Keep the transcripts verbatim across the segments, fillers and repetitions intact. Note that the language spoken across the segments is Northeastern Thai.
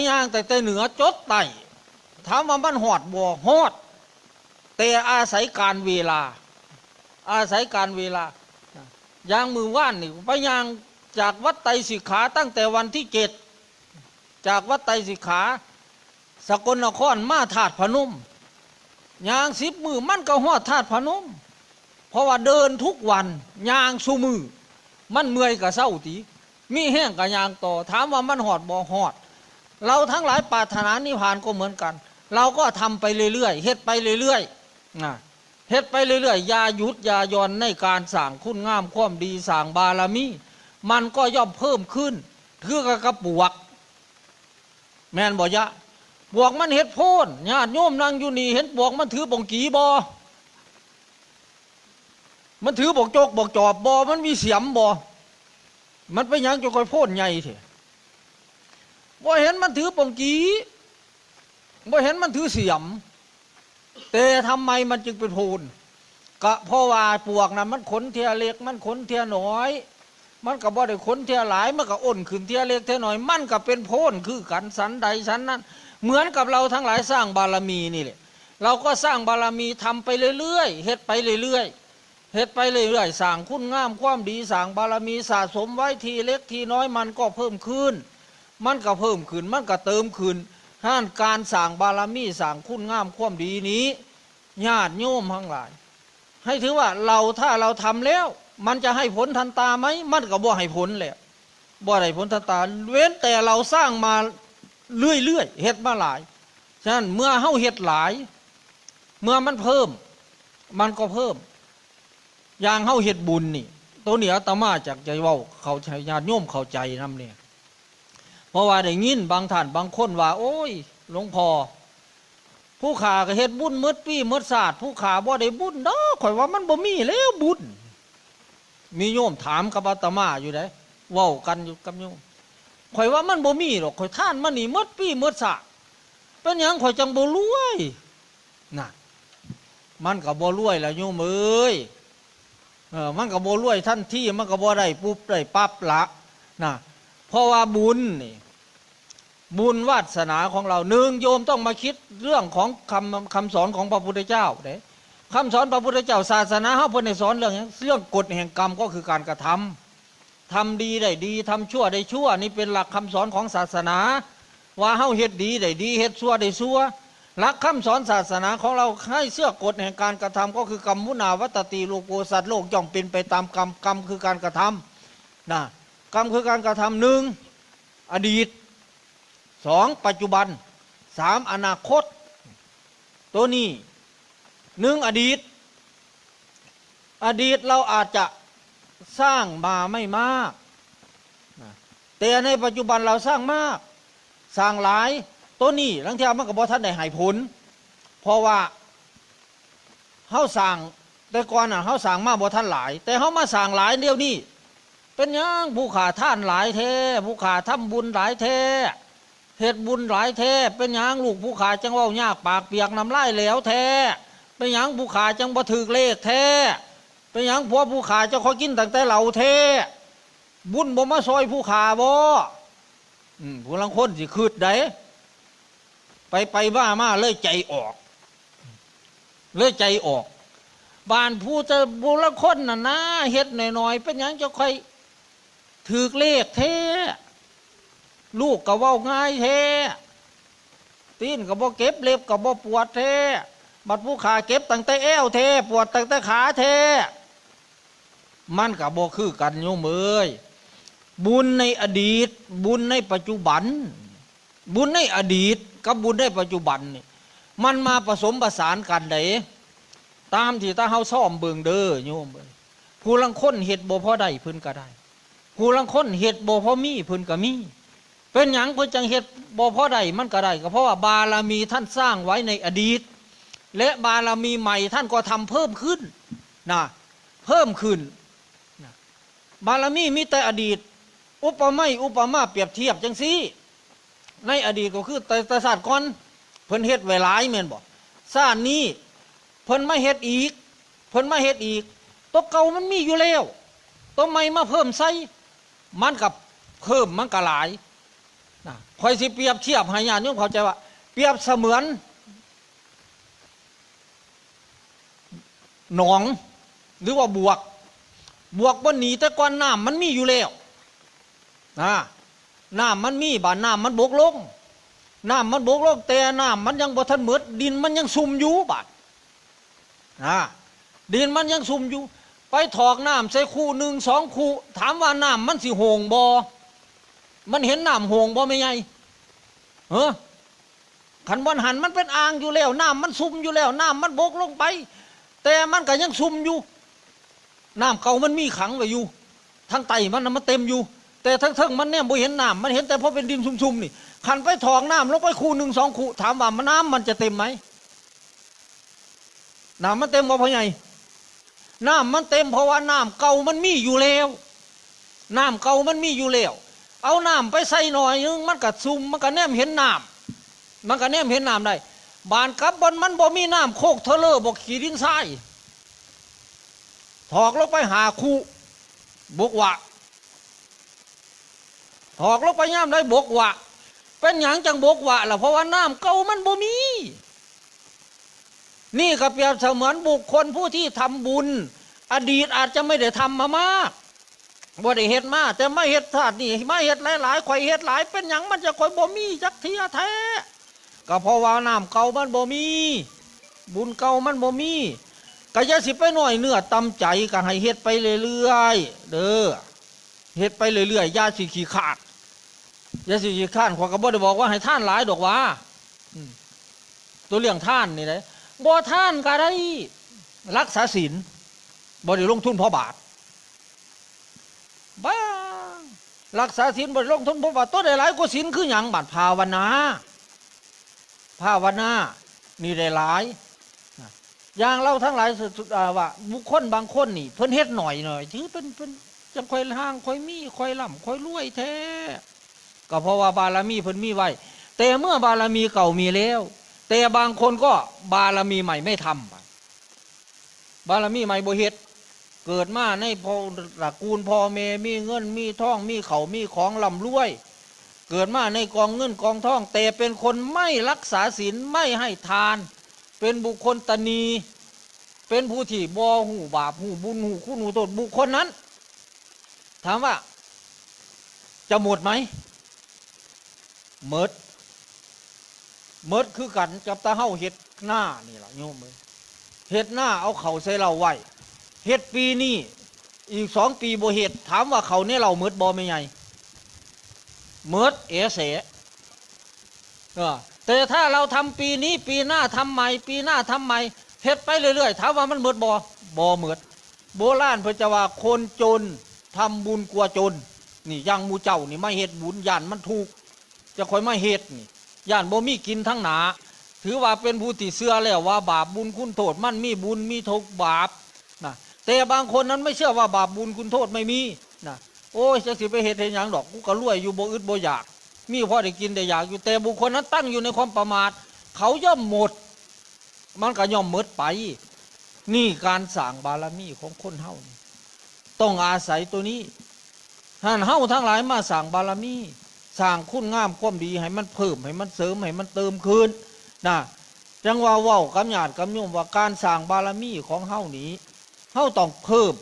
ย่างแต่แต่เหนือจดใต้ ถามว่ามันฮอดบ่ ฮอด แต่อาศัยการเวลา อาศัยการเวลา อย่างมื้อวานนี่ไปย่างจากวัดไตรสิกขาตั้งแต่วันที่เจ็ด จากวัดไตรสิกขา สกลนครมาธาตุพนม ย่างสิบมื้อมันก็ฮอดธาตุพนม เพราะว่าเดินทุกวัน ย่างซุมื้อ มันเมื่อยก็เซาติ มีแฮงก็ย่างต่อ ถามว่ามันฮอดบ่ ฮอด เราทั้งหลายปรารถนานิพพานก็เหมือนกัน เราก็ทำไปเรื่อยๆ เฮ็ดไปเรื่อยๆ นะ เฮ็ดไปเรื่อยๆ อย่าหยุดอย่าหย่อนในการสร้างคุณงามความดี สร้างบารมี มันก็ย่อมเพิ่มขึ้น คือกับกระปวก แม่นบ่ยะ ปวกมันเฮ็ดโพน ญาติโยมนั่งอยู่นี่ เห็นปวกมันถือปองกีบ่ มันถือบอกจกบอกจอบบ่ มันมีเสียมบ่ มันไปหยังจะค่อยโพนใหญ่แท้ บ่เห็นมันถือปองกี บ่เห็นมันถือเสียม แต่ทำไมมันจึงเป็นโพน ก็เพราะว่าปวกนั้นมันขนเทื่อเล็ก มันขนเทื่อน้อย มันก็บ่ได้ขนเทื่อหลาย มันก็อ้นขึ้นเทื่อเล็กเทื่อน้อย มันก็เป็นโพนคือกัน ฉันใดฉันนั้น เหมือนกับเราทั้งหลายสร้างบารมีนี่แหละ เราก็สร้างบารมี ทำไปเรื่อยๆ เฮ็ดไปเรื่อยๆ เฮ็ดไปเรื่อยๆ สร้างคุณงามความดี สร้างบารมี สะสมไว้ทีเล็กทีน้อย มันก็เพิ่มขึ้น มันก็เพิ่มขึ้น มันก็เติมขึ้น ห้านการสร้างบารมี สร้างคุณงามความดีนี้ ญาติโยมทั้งหลาย ให้ถือว่าเรา ถ้าเราทำแล้ว มันจะให้ผลทันตาไหม มันก็บ่ให้ผลแหละ บ่ได้ผลทันตา เว้นแต่เราสร้างมาเรื่อยๆ เฮ็ดมาหลาย ฉะนั้นเมื่อเฮาเฮ็ดหลาย เมื่อมันเพิ่ม มันก็เพิ่ม อย่างเฮาเฮ็ดบุญนี่ ตัวนี้อาตมาจากใจเว้า เข้าใจ ญาติโยมเข้าใจนำเนี่ย เพราะว่าได้ยินบางท่านบางคนว่า โอ้ย หลวงพ่อ ผู้ข้าก็เฮ็ดบุญหมดปีหมดชาติ ผู้ข้าบ่ได้บุญดอก ข้อยว่ามันบ่มีแล้วบุญ มีโยมถามกับอาตมาอยู่เด้ เว้ากันอยู่กับโยม ข้อยว่ามันบ่มีดอก ข้อยทานมานี่หมดปีหมดชาติ เป็นหยังข้อยจังบ่รวย น่ะ มันก็บ่รวยล่ะโยมเอ้ย เออ มันก็บ่รวยทันที มันก็บ่ได้ปุ๊บได้ปั๊บละ น่ะ เพราะว่าบุญนี่ บุญวาสนาของเรา หนึ่ง โยมต้องมาคิดเรื่องของคำ คำสอนของพระพุทธเจ้าเด้ คำสอนพระพุทธเจ้า ศาสนาเฮาเพิ่นได้สอนเรื่องหยัง เรื่องกฎแห่งกรรมก็คือการกระทำ ทำดีได้ดี ทำชั่วได้ชั่ว นี่เป็นหลักคำสอนของศาสนา ว่าเฮาเฮ็ดดีได้ดี เฮ็ดชั่วได้ชั่ว หลักคำสอนศาสนาของเราให้เชื่อกฎแห่งการกระทำ ก็คือกรรมมุนาวัตติ โลโก สัตว์โลกย่อมเป็นไปตามกรรม กรรมคือการกระทำ นะ กรรมคือการกระทำ หนึ่ง อดีต สอง ปัจจุบัน สาม อนาคต ตัวนี้ หนึ่ง อดีต อดีตเราอาจจะสร้างมาไม่มากนะ แต่ในปัจจุบันเราสร้างมาก สร้างหลาย ตัวนี้ลางเทื่อมันก็บ่ทันได้ให้ผล เพราะว่า เฮาสร้าง แต่ก่อนน่ะ เฮาสร้างมาบ่ทันหลาย แต่เฮามาสร้างหลายเดี๋ยวนี้ เป็นหยังผู้ข้าทานหลายแท้ ผู้ข้าทำบุญหลายแท้ เฮ็ดบุญหลายแท้ เป็นหยังลูกผู้ข้าจังเว้ายากปากเปียกน้ำลายแหลวแท้ เป็นหยังผู้ข้าจังบ่ถืกเลขแท้ เป็นหยังผัวผู้ข้าเจ้าขอกินตั้งแต่เหล้าแท้ บุญบ่มาซอยผู้ข้าบ่ อืม ผู้ลางคนสิคิดใด ไปไปมามาเลยใจออก เลยใจออก บ้านผู้จะบุรคนน่ะนะ เฮ็ดหน่อยๆ เป็นหยังจะค่อยถืกเลขแท้ ลูกก็เว้าง่ายแท้ ตีนก็บ่เก็บ เล็บก็บ่ปวดแท้ บัดผู้ข้าเก็บตั้งแต่แอวแท้ ปวดตั้งแต่ขาแท้ มันก็บ่คือกันโยมเอ้ย บุญในอดีต บุญในปัจจุบัน บุญในอดีตกับบุญในปัจจุบันนี่ มันมาผสมผสานกันได๋ ตามที่ถ้าเฮาซ่อมเบิ่งเด้อโยมเอ้ย ผู้ลางคนเฮ็ดบ่พอได้เพิ่นก็ได้ ผู้ลางคนเฮ็ดบ่พอมีเพิ่นก็มี เป็นหยังเพิ่นจังเฮ็ดบ่พอได้มันก็ได้ ก็เพราะว่าบารมีท่านสร้างไว้ในอดีต และบารมีใหม่ท่านก็ทำเพิ่มขึ้น นะ เพิ่มขึ้น นะ บารมีมีแต่อดีต อุปไมยอุปมาเปรียบเทียบจังซี่ ในอดีตก็คือแต่ แต่ชาติก่อน เพิ่นเฮ็ดไว้หลายแม่นบ่ ชาตินี้ เพิ่นมาเฮ็ดอีก เพิ่นมาเฮ็ดอีก ตัวเก่ามันมีอยู่แล้ว ตัวใหม่มาเพิ่มใส่ มันก็เพิ่ม มันก็หลาย นะ ข้อยสิเปรียบเทียบให้ญาติโยมเข้าใจว่า เปรียบเสมือน หนอง หรือว่าบวก บวกบ่หนี แต่ก่อนน้ำมันมีอยู่แล้ว นะ น้ำมันมี บาดน้ำมันบกลง น้ำมันบกลง แต่น้ำมันยังบ่ทันหมด ดินมันยังซุ่มอยู่ บาด นะ ดินมันยังซุ่มอยู่ ไปถอกน้ำใส่คู่หนึ่งสองคู่ ถามว่าน้ำมันสิโห่งบ่ มันเห็นน้ำโห่งบ่ แม่ใหญ่ เฮ้อ คันบ่อนหั่นมันเป็นอ่างอยู่แล้ว น้ำมันซุ่มอยู่แล้ว น้ำมันบกลงไป แต่มันก็ยังซุ่มอยู่ น้ำเก่ามันมีขังไว้อยู่ ทางใต้มันน่ะมันเต็มอยู่ แต่ทางเทิงมันแนมบ่เห็นน้ำ มันเห็นแต่พอเป็นดินซุ่มๆนี่ คันไปถอกน้ำลงไปคู่หนึ่งสองคู่ ถามว่ามัน น้ำมันจะเต็มไหม น้ำมันเต็มบ่ พ่อใหญ่ น้ำมันเต็ม เพราะว่าน้ำเก่ามันมีอยู่แล้ว น้ำเก่ามันมีอยู่แล้ว เอาน้ำไปใส่หน่อยนึง มันก็ซุ่ม มันก็แนมเห็นน้ำ มันก็แนมเห็นน้ำได้ บาดกลับบ่อนมันบ่มีน้ำ โคกเทอะเลอะ บ่ขี้ดินทราย ถอกลงไปห้าคู่ บกวะ ถอกลงไปยามใด บกวะ เป็นหยังจั่งบกวะล่ะ เพราะว่าน้ำเก่ามันบ่มี นี่ก็เปรียบเสมือนบุคคลผู้ที่ทำบุญ อดีตอาจจะไม่ได้ทำมามาก บ่ได้เฮ็ดมา แต่มาเฮ็ดชาตินี้ มาเฮ็ดหลายๆ ข้อยเฮ็ดหลาย เป็นหยังมันจะค่อยบ่มีจักเทื่อแท้ ก็เพราะว่าน้ำเก่ามันบ่มี บุญเก่ามันบ่มี ก็อย่าสิไปน้อยเนื้อต่ำใจ ก็ให้เฮ็ดไปเรื่อยๆ เด้อ เฮ็ดไปเรื่อยๆ อย่าสิขี้คร้าน อย่าสิขี้คร้าน ข้อยก็บ่ได้บอกว่าให้ทานหลายดอกหว่า อืม ตัวเรื่องทานนี่แหละ บ่ทานก็ได้ รักษาศีล บ่ได้ลงทุนพอบาท บ้า รักษาศีลบ่ได้ลงทุนพอบาท ตัวใดหลายกว่าศีลคือหยัง บาดภาวนา ภาวนา นี่ได้หลาย อย่างเราทั้งหลายสุดๆ อ่า ว่าบุคคลบางคนนี่ เพิ่นเฮ็ดหน่อยหน่อย ถือเป็น เป็น จั่งค่อยห่าง ค่อยมี ค่อยร่ำ ค่อยรวยแท้ ก็เพราะว่าบารมีเพิ่นมีไว้ แต่เมื่อบารมีเก่ามีแล้ว แต่บางคนก็บารมีใหม่ไม่ทำ บารมีใหม่บ่เฮ็ด เกิดมาในพ่อ ตระกูลพ่อแม่มีเงินมีทอง มีข้าวมีของร่ำรวย เกิดมาในกองเงินกองทอง แต่เป็นคนไม่รักษาศีล ไม่ให้ทาน เป็นบุคคลตนี เป็นผู้ที่บ่ฮู้บาป ฮู้บุญ ฮู้คุณ ฮู้โทษ บุคคลนั้น ถามว่า จะหมดไหม หมด หมดคือกันกับตาเฮาเฮ็ดนานี่ล่ะโยมเอ้ย เฮ็ดนาเอาเข้าใส่เล้าไว้ เฮ็ดปีนี้ อีกสองปีบ่เฮ็ด ถามว่าเข้าในเล้าหมดบ่ แม่ใหญ่ หมดเอเส เออ แต่ถ้าเราทำปีนี้ ปีหน้าทำใหม่ ปีหน้าทำใหม่ เฮ็ดไปเรื่อยๆ ถามว่ามันหมดบ่ บ่หมด โบราณเพิ่นจะว่าคนจนทำบุญกลัวจน นี่อย่างหมู่เจ้านี่มาเฮ็ดบุญ ย้านมันถูก จะค่อยมาเฮ็ดนี่ ย้านบ่มีกินทั้งหนา ถือว่าเป็นผู้ที่เชื่อแล้วว่าบาปบุญคุณโทษมันมีบุญมีโทษบาปนะ แต่บางคนนั้นไม่เชื่อว่าบาปบุญคุณโทษไม่มีนะ โอ้ย จักสิไปเฮ็ดเฮ็ดหยังดอก กูก็รวยอยู่ บ่อึดบ่อยาก มีพอได้กินได้อยากอยู่ แต่บุคคลนั้นตั้งอยู่ในความประมาท เขาย่อมหมด มันก็ย่อมหมดไป นี่การสร้างบารมีของคนเฮานี่ ต้องอาศัยตัวนี้ หั้นเฮาทั้งหลายมาสร้างบารมี สร้างคุณงามความดีให้มันเพิ่ม ให้มันเสริม ให้มันเติมขึ้นนะ จั่งว่าเว้ากับญาติกับโยมว่าการสร้างบารมีของเฮานี้ เฮาต้องเพิ่ม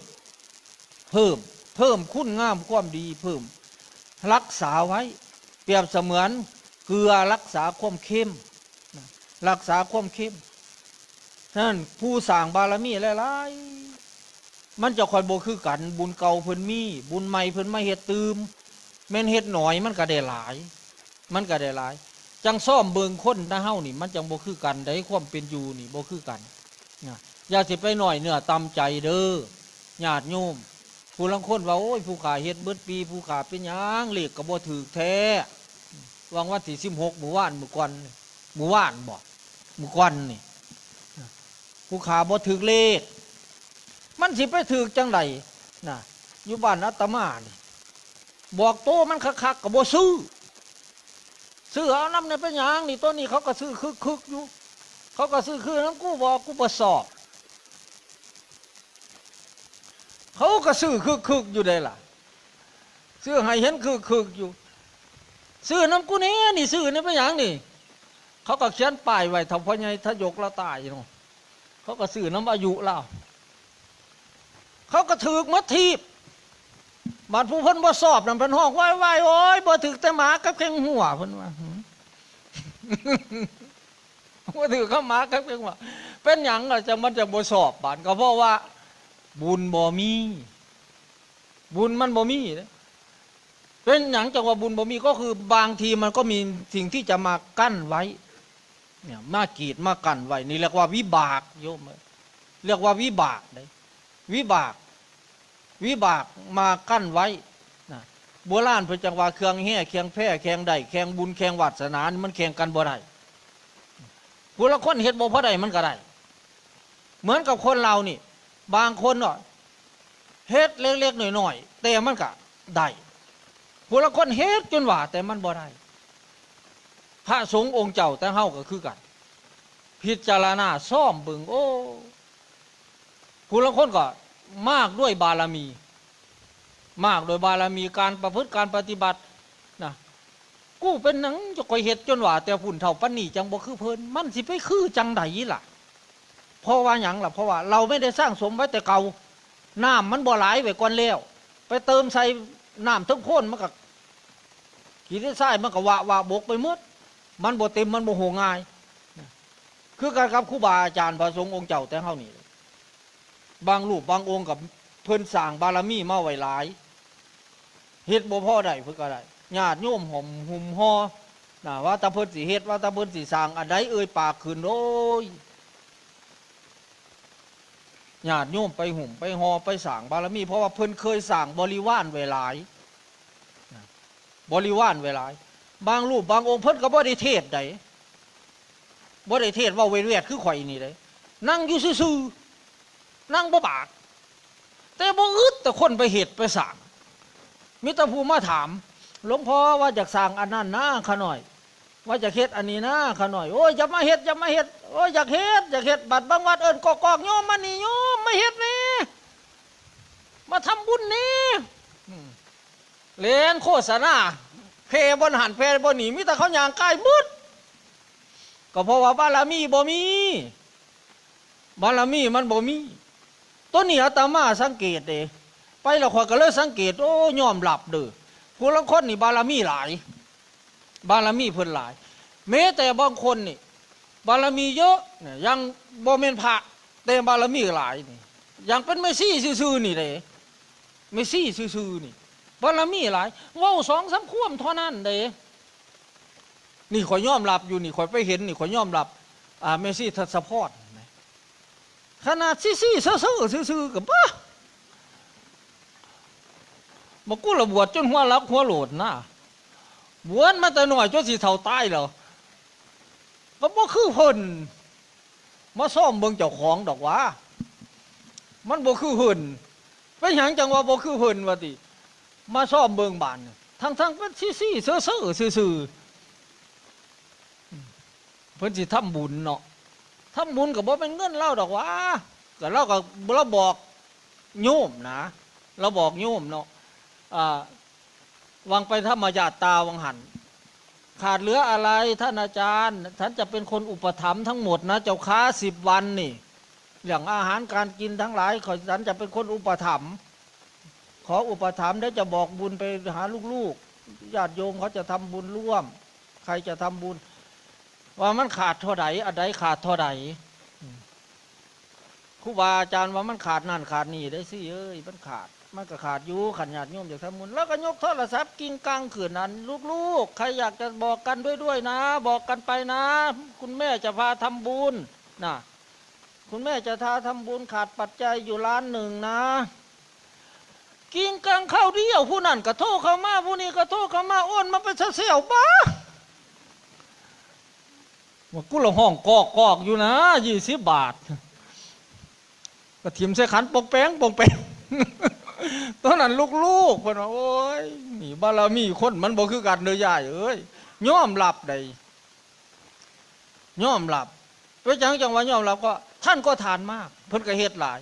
เพิ่ม เพิ่มคุณงามความดี เพิ่ม รักษาไว้ เปรียบเสมือนเกลือรักษาความเค็มนะ รักษาความเค็ม ฉะนั้นผู้สร้างบารมีหลายๆ มันจะค่อยบ่คือกัน บุญเก่าเพิ่นมี บุญใหม่เพิ่นมาเฮ็ดตื่ม แม่นเฮ็ดหน่อยมันก็ได้หลาย มันก็ได้หลาย จั่งซ่อมเบิ่งคนนะเฮานี่ มันจั่งบ่คือกันได๋ ความเป็นอยู่นี่บ่คือกันนะ อย่าสิไปน้อยเนื้อต่ำใจเด้อ ญาติโยม ผู้ลางคนว่า โอ้ย ผู้ข้าเฮ็ดเบิดปี ผู้ข้าเป็นหยัง เลขก็บ่ถูกแท้ หว่างวันที่สิบหก มื้อวาน มื้อก่อน มื้อวานบ่ มื้อก่อนนี่ ผู้ข้าบ่ถูกเลข มันสิไปถูกจั่งใดนะ อยู่บ้านอาตมานี่ บอกโตมันคักๆ ก็บ่ซื้อ ซื้อเอานำเนี่ยเป็นหยังนี่ ตัวนี้เขาก็ซื้อคึกๆ อยู่ เขาก็ซื้อคือนำกู บอกกูบ่สอบ เขาก็ซื้อคึกๆ อยู่ได้ล่ะ ซื้อให้เห็นคึกๆ อยู่ ซื้อนำกูแหน่นี่ ซื้อนี่เป็นหยังนี่ เขาก็เขียนป้ายไว้ ถ้าพ่อใหญ่ทยกลาวตายเนาะ เขาก็ซื้อนำอายุลาว เขาก็ถืกหมดทีบ บาดผู้เพิ่นบ่สอบนั่นเพิ่นฮ้องว้ายๆ โอ้ย บ่ถืกแต่หมากับแข้งหัว เพิ่นว่า หือ บ่ถืกกับหมากับแข้งหัว เป็นหยังล่ะ จั่งมันจั่งบ่สอบ บาดก็เพราะว่าบุญบ่มี บุญมันบ่มีเด้ เป็นหยังจั่งว่าบุญบ่มี ก็คือบางทีมันก็มีสิ่งที่จะมากั้นไว้ เนี่ย มากีดมากั้นไว้ นี่เรียกว่าวิบาก โยมเอ้ย เรียกว่าวิบากเด้ วิบาก วิบากมากั้นไว้นะ โบราณเพิ่นจั่งว่า เครื่องแฮ่ เครื่องแพร่ แข่งได้ แข่งบุญ แข่งวาสนา นี่มันแข่งกันบ่ได้ ผู้ลางคนเฮ็ดบ่พอได้มันก็ได้ เหมือนกับคนเรานี่ บางคนเนาะ เฮ็ดเล็กๆ น้อยๆ แต่มันก็ได้ ผู้ลางคนเฮ็ดจนว่า แต่มันบ่ได้ พระสงฆ์องค์เจ้าแต่เฮาก็คือกัน พิจารณาซ่อมเบิ่ง โอ้ ผู้ลางคนก็มากด้วยบารมี มากด้วยบารมี การประพฤติการปฏิบัตินะ กูเป็นหยังจะคอยเฮ็ดจนว่า แต่พุ้นเฒ่าปานนี้จั่งบ่คือเพิ่น มันสิไปคือจั่งใดล่ะ เพราะว่าหยังล่ะ เพราะว่าเราไม่ได้สร้างสมไว้แต่เก่า น้ำมันบ่หลายไว้ก่อนแล้ว ไปเติมใส่น้ำเทิงโพนมันก็ ขี้ทรายมันก็วะวะบกไปหมด มันบ่เต็ม มันบ่โฮงง่าย คือกันกับครูบาอาจารย์พระสงฆ์องค์เจ้าแต่เฮานี่ บางรูปบางองค์ก็เพิ่นสร้างบารมีมาไว้หลาย เฮ็ดบ่พอได้เพิ่นก็ได้ ญาติโยมหอมหุมฮอนะ ว่าแต่เพิ่นสิเฮ็ด ว่าแต่เพิ่นสิสร้าง อันใดเอ่ยปากขึ้น โอ้ย ญาติโยมไปหุมไปฮอไปสร้างบารมี เพราะว่าเพิ่นเคยสร้างบริวารไว้หลาย บริวารไว้หลาย บางรูปบางองค์เพิ่นก็บ่ได้เทศน์ใด บ่ได้เทศน์เว้าแวดๆ คือข่อยนี่เด้ นั่งอยู่ซื่อๆ นั่งบ่ปาก แต่บ่อึดแต่คนไปเฮ็ดไปสร้าง มีแต่ผู้มาถาม หลวงพ่อว่าอยากสร้างอันนั้นนะข้าน้อย ว่าอยากเฮ็ดอันนี้นะข้าน้อย โอ้ย อย่ามาเฮ็ด อย่ามาเฮ็ด โอ้ย อยากเฮ็ด อยากเฮ็ด บัดบางวัดเอิ้นกอกๆ โยมมานี่ โยมมาเฮ็ดแหน่ มาทำบุญแหน่ อืม เล่นโฆษณา แผ่บ่อนหั้น แผ่บ่อนนี่ มีแต่เขาย่างกายหมด ก็เพราะว่าบารมีบ่มี บารมีมันบ่มี ตัวนี้อาตมาสังเกตเด้ ไปแล้วข้อยก็เลยสังเกต โอ้ ยอมรับเด้อ ผู้ลางคนนี่บารมีหลาย บารมีเพิ่นหลาย แม้แต่บางคนนี่ บารมีเยอะเนี่ย ยังบ่แม่นพระ แต่บารมีหลายนี่ ยังเป็นแม่ชีซื่อๆ นี่เด้ แม่ชีซื่อๆ นี่ บารมีหลาย เว้าสองสามความเท่านั้นเด้ นี่ข้อยยอมรับอยู่ นี่ข้อยไปเห็น นี่ข้อยยอมรับ อ่า แม่ชีทัศพรนะ ขนาดซี่ๆ เซ้อๆ ซื่อๆ ก็บ่ บ่ กูละบวชจนหัวหลักหัวโหลดนะ บวชมาแต่น้อยจนสิเฒ่าตายแล้ว ก็บ่คือเพิ่น มาซ่อมเบิ่งเจ้าของดอกหวา มันบ่คือเพิ่น เป็นหยังจั่งว่าบ่คือเพิ่นว่าติ มาซ่อมเบิ่งบาดนี่ ทั้งๆ เป็นซี่ๆ เซ้อๆ ซื่อๆ เพิ่นสิทำบุญเนาะ ทำบุญก็บ่แม่นเงินลาวดอกหวา ก็ลาวก็ ลาวบอกโยมนะ ลาวบอกโยมเนาะ อ่า วางไปธรรมญาตราวังหัน ขาดเหลืออะไรท่านอาจารย์ ฉันจะเป็นคนอุปถัมภ์ทั้งหมดนะเจ้าข้า สิบวันนี่ เรื่องอาหารการกินทั้งหลาย ขอ ฉันจะเป็นคนอุปถัมภ์ ขออุปถัมภ์ เดี๋ยวจะบอกบุญไปหาลูกๆ ญาติโยมเขาจะทำบุญร่วม ใครจะทำบุญ ว่ามันขาดเท่าใด อันใดขาดเท่าใด อืม ครูบาอาจารย์ว่ามันขาดนั่นขาดนี่เด้อซี่เอ้ย มันขาด มันก็ขาดอยู่ คันญาติโยมอยากทำบุญ แล้วก็ยกโทรศัพท์กิ่งกังขึ้น อันลูกๆ ใครอยากจะบอกกันด้วยๆ นะ บอกกันไปนะ คุณแม่จะพาทำบุญนะ คุณแม่จะพาทำบุญ ขาดปัจจัยอยู่ล้านหนึ่งนะ กิ่งกังเข้าเดียว ผู้นั่นก็โทรเข้ามา ผู้นี้ก็โทรเข้ามา โอนมาเป็นเสี่ยวๆ บ่ ว่ากูละฮ้องกอกๆ อยู่นะ ยี่สิบบาท ก็ถิ่มใส่ขันปองแปงปองแปง ตอนนั้นลูกๆ เพิ่นว่า โอ้ย นี่บารมีคนมันบ่คือกันเด้อยายเอ้ย ยอมรับได้ ยอมรับ เป็นหยังจั่งว่ายอมรับ ก็ท่านก็ทานมาก เพิ่นก็เฮ็ดหลาย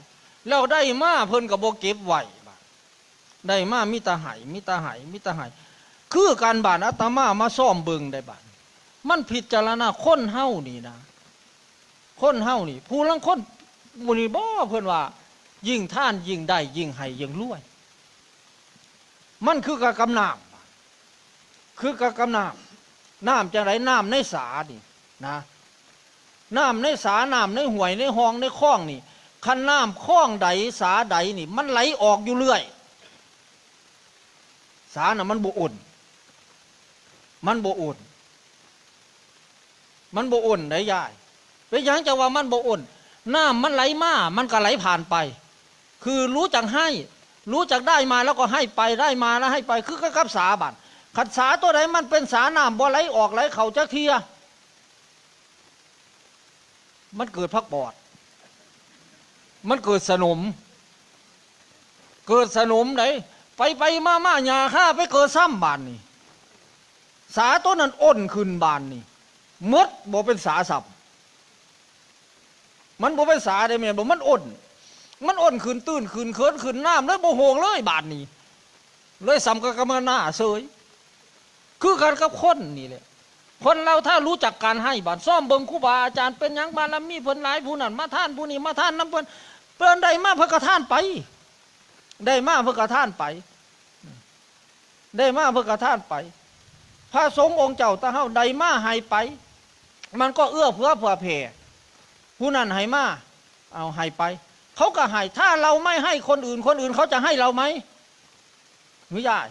แล้วได้มาเพิ่นก็บ่เก็บไว้ ได้มามีแต่ให้ มีแต่ให้ มีแต่ให้ คือกันบาด อาตมามาซ่อมเบิ่งได้บาด มันพิจารณาคนเฮานี่นะ คนเฮานี่ ผู้ลางคนหมู่นี้บ่ เพิ่นว่า ยิ่งทานยิ่งได้ ยิ่งให้ยิ่งรวย มันคือกับ กับน้ำ คือกับ กับน้ำ น้ำจั่งใด น้ำในสานี่นะ น้ำในสา น้ำในห้วย ในฮ่อง ในคลองนี่ คันน้ำคลองใด สาใดนี่ มันไหลออกอยู่เรื่อย สาน่ะมันบ่อ่อน มันบ่อ่อน มันบ่อ่อนได้ยาย เป็นหยังจั่งว่ามันบ่อ่อน น้ำมันไหลมา มันก็ไหลผ่านไป คือรู้จักให้ รู้จักได้มาแล้วก็ให้ไป ได้มาแล้วให้ไป คือกับ กับสาบาด คันสาตัวใดมันเป็นสาน้ำบ่ไหลออกไหลเข้าจักเทื่อ มันเกิดผักบอด มันเกิดสนม เกิดสนมได ไปไปมามาหญ้าคาไปเกิดซ้ำบาดนี่ สาตัวนั้นอ่อนขึ้นบาดนี่ หมดบ่เป็นสาซ้ำ มันบ่เป็นสาได้แม่นบ่ มันอ่อน มันอ่อนขึ้น ตื้นขึ้น เขินขึ้น น้ำเลยบ่โฮงเลยบาดนี่ เลยซ้ำกับกำมะนาเสย คือกันกับคนนี่แหละ คนเราถ้ารู้จักการให้บาด ซ่อมเบิ่งครูบาอาจารย์เป็นหยัง บารมีเพิ่นหลาย ผู้นั้นมาทาน ผู้นี้มาทานนำเพิ่น เพิ่นได้มาเพิ่นก็ทานไป ได้มาเพิ่นก็ทานไป ได้มาเพิ่นก็ทานไป พระสงฆ์องค์เจ้าตาเฮาได้มาให้ไป มันก็เอื้อเฟื้อเผื่อแผ่ ผู้นั้นให้มา เอาให้ไป เขาก็ให้ ถ้าเราไม่ให้คนอื่น คนอื่นเขาจะให้เราไหม หรือยาย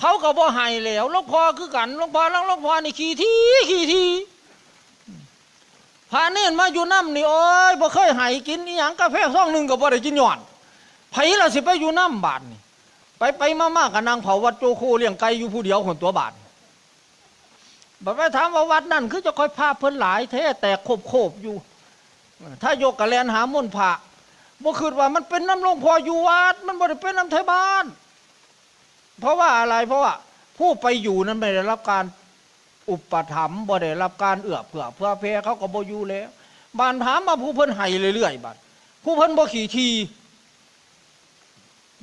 เขาก็บ่ให้แล้ว หลวงพ่อคือกัน หลวงพ่อ หลวงพ่อนี่ขี้ถี่ ขี้ถี่ พระเณรมาอยู่นำนี่ โอ้ย บ่เคยให้กินอิหยัง กาแฟซองหนึ่งก็บ่ได้กินย้อน ไผล่ะสิไปอยู่นำบาดนี่ ไปไปมามาก็นั่งเผาวัดโจโคเลี้ยงไก่อยู่ผู้เดียวคนตัวบาด บัดไปถามว่าวัดนั่นคือจะค่อยพาเพิ่นหลายแท้ แตกโคบๆอยู่ ถ้ายกกะแล่นหามนต์พระ บ่คิดว่ามันเป็นนำหลวงพ่ออยู่วัด มันบ่ได้เป็นนำไทบ้าน เพราะว่าอะไร เพราะว่าผู้ไปอยู่นั้นไม่ได้รับการอุปถัมภ์ บ่ได้รับการเอื้อเฟื้อเผื่อแผ่ เขาก็บ่อยู่แล้ว บาดถามมาผู้เพิ่นให้เรื่อยๆ บาด ผู้เพิ่นบ่ขี้ถี่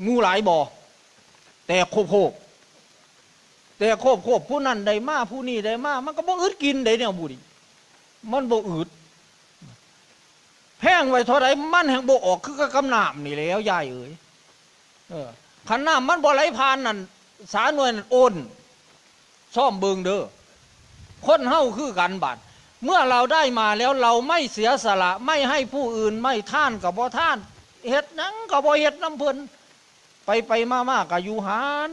หมู่หลายบ่ แตกโคบๆ แตกโคบๆ ผู้นั้นได้มา ผู้นี้ได้มา มันก็บ่อึดกินได้แนวบุญ มันบ่อึด แพงไว้เท่าใด มันแฮ่งบ่ออก คือกับกำน้ำนี่แหล้ว ยายเอ๋ย เออ คันน้ำมันบ่ไหลผ่านนั่น สาหน่วยนั่นอ่อน ซ่อมเบิ่งเด้อ คนเฮาคือกันบาด เมื่อเราได้มาแล้วเราไม่เสียสละ ไม่ให้ผู้อื่น ไม่ทานก็บ่ทาน เฮ็ดหยังก็บ่เฮ็ดนำเพิ่น ไปไปมามาก็อยู่หั้น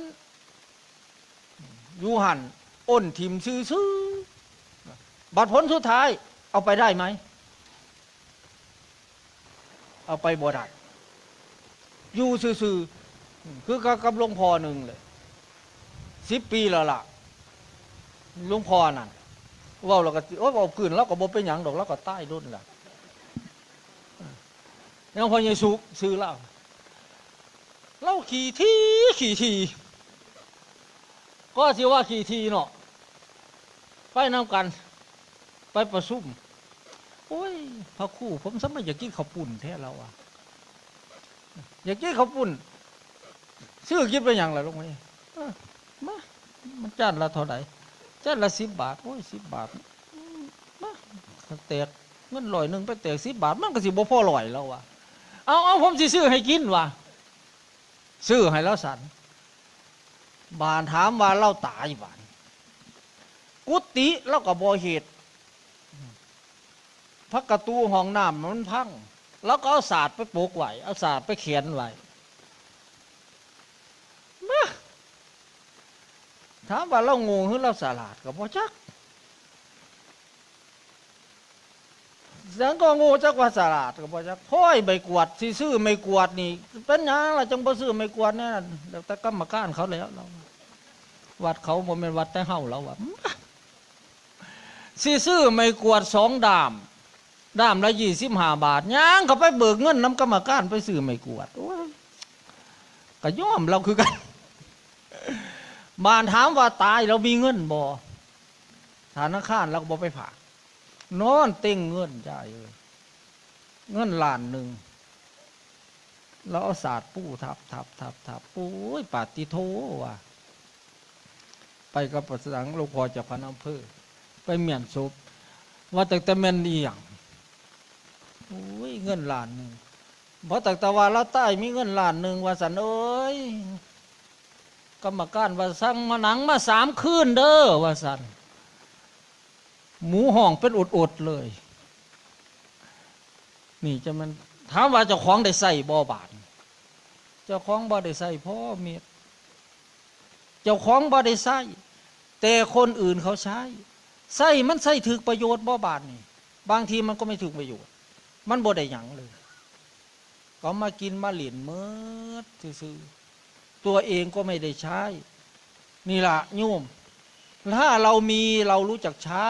อยู่หั้น อ่อนถิ่มซื่อๆ บัดผลสุดท้าย เอาไปได้ไหม เอาไปบ่ได้ อยู่ซื่อๆ คือกับ กับหลวงพ่อหนึ่งเลย สิบปีแล้วล่ะ หลวงพ่อนั่น เว้าแล้วก็ โอ๊ย เว้าพื้น ลาวก็บ่เป็นหยังดอก ลาวก็ตายโดนล่ะ หลวงพ่อใหญ่สุข ชื่อลาว ลาวขี้ถี่ ขี้ถี่ ก็สิว่าขี้ถี่เนาะ ไปนำกัน ไปประชุม โอ้ย พระครู ผมสมัยอยากกินข้าวปุ้นแท้ ลาวว่า อยากกินข้าวปุ้น ซื้อกินไปหยังล่ะ หลวงพี่ เออ มา มันจานละเท่าใด จานละสิบบาท โอ้ย สิบบาท อืม มา แตก เงินร้อยหนึ่งไปแตกสิบบาท มันก็สิบ่พอร้อย ลาวว่า เอา เอา ผมสิซื้อให้กิน ว่า ซื้อให้ลาวสัน บาดถามว่าลาวตายบาด กุฏิลาวก็บ่เฮ็ด พักประตูห้องน้ำมันพัง ลาวก็เอาสาดไปปกไว้ เอาสาดไปแขวนไว้ มา ถามว่าลาวโง่หรือลาวฉลาดก็บ่จัก หยังก็โง่จักว่าฉลาดก็บ่จัก โอ้ย ไม้กวาด สิซื้อไม้กวาดนี่ เป็นหยังล่ะจั่งบ่ซื้อไม้กวาดแน่นั่น แล้วแต่กรรมการเขาแล้ว ลาว วัดเขาบ่แม่นวัดแต่เฮา ลาวว่า สิซื้อไม้กวาดสองด้าม ด้ามละยี่สิบห้าบาท ย่างเข้าไปเบิกเงินนำกรรมการไปซื้อไม้กวาด โอ้ย ก็ยอมลาวคือกัน บาดถามว่าตายลาวมีเงินบ่ ธนาคารลาวก็บ่ไปฝาก นอนเต็งเงิน ยายเอ้ย เงินล้านหนึ่ง ลาวเอาสาดปูทับ ทับ ทับ ทับ โอ้ย ปาดติโธ ว่า ไปกับประสานหลวงพ่อเจ้าคณะอำเภอ ไปเมี้ยนศพ ว่าตั้งแต่แม่นอีหยัง โอ้ย เงินล้านหนึ่ง เพราะตั้งแต่ว่าลาวใต้มีเงินล้านหนึ่ง ว่าซั่น เอ้ย กรรมการว่าสั่งมาหนังมาสามคืนเด้อ ว่าซั่น หมูฮ้องเป็นอดๆเลย นี่จะมัน ถามว่าเจ้าของได้ใช้บ่บาด เจ้าของบ่ได้ใช้พ่อเม็ด เจ้าของบ่ได้ใช้ แต่คนอื่นเขาใช้ ใช้มันใช้ถืกประโยชน์บ่บาดนี่ บางทีมันก็ไม่ถืกประโยชน์ มันบ่ได้หยังเลย ก็มากินมาเล่นเมิดซื่อๆ ตัวเองก็ไม่ได้ใช้ นี่ล่ะโยม ถ้าเรามี เรารู้จักใช้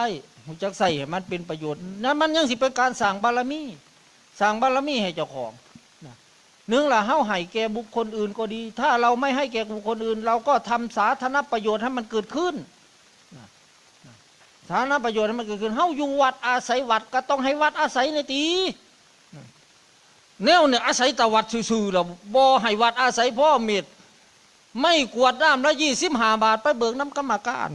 รู้จักใช้ให้มันเป็นประโยชน์ นั่นมันยังสิเป็นการสร้างบารมี สร้างบารมีให้เจ้าของนะ หนึ่งล่ะ เฮาให้แก่บุคคลอื่นก็ดี ถ้าเราไม่ให้แก่บุคคลอื่น เราก็ทำสาธารณประโยชน์ให้มันเกิดขึ้นนะ สาธารณประโยชน์ให้มันเกิดขึ้น เฮาอยู่วัดอาศัยวัดก็ต้องให้วัดอาศัยนี่ติ แนวเนี่ยอาศัยแต่วัดซื่อๆ แล้วบ่ให้วัดอาศัยพ่อเม็ด ไม้กวาดน้ำละยี่สิบห้าบาท ไปเบิกนำกรรมการ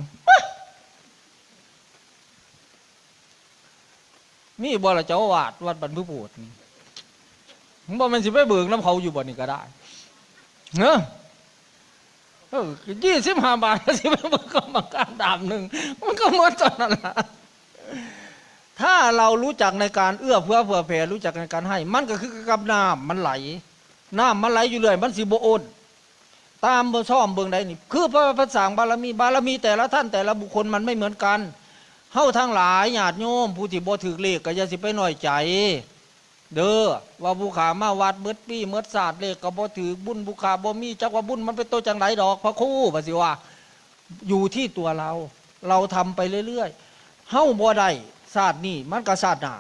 มีบ่ล่ะเจ้าอาวาสวัดบ้านผู้โพธิ์นี่ บ่แม่นสิไปเบิกนำเขาอยู่บ่นี่ก็ได้ เนาะ เออ ยี่สิบห้าบาท สิไปเบิกกรรมการดาบหนึ่ง มันก็หมดเท่านั้นล่ะ ถ้าเรารู้จักในการเอื้อเฟื้อเผื่อแผ่ รู้จักในการให้ มันก็คือกับน้ำมันไหล น้ำมันไหลอยู่เรื่อย มันสิบ่อ้น ตามบ่ซ่อมเบิ่งได้นี่ คือพระประสร้างบารมี บารมีแต่ละท่านแต่ละบุคคลมันไม่เหมือนกัน เฮาทั้งหลายญาติโยมผู้ที่บ่ถืกเลขก็อย่าสิไปน้อยใจ เด้อ ว่าผู้ข้ามาวัดเมิดปีเมิดชาติ เลขก็บ่ถืก บุญผู้ข้าบ่มี จักว่าบุญมันเป็นโตจั่งใดดอก พระครู ว่าสิว่า อยู่ที่ตัวเรา เราทำไปเรื่อยๆ เฮาบ่ได้ชาตินี้ มันก็ชาติหน้า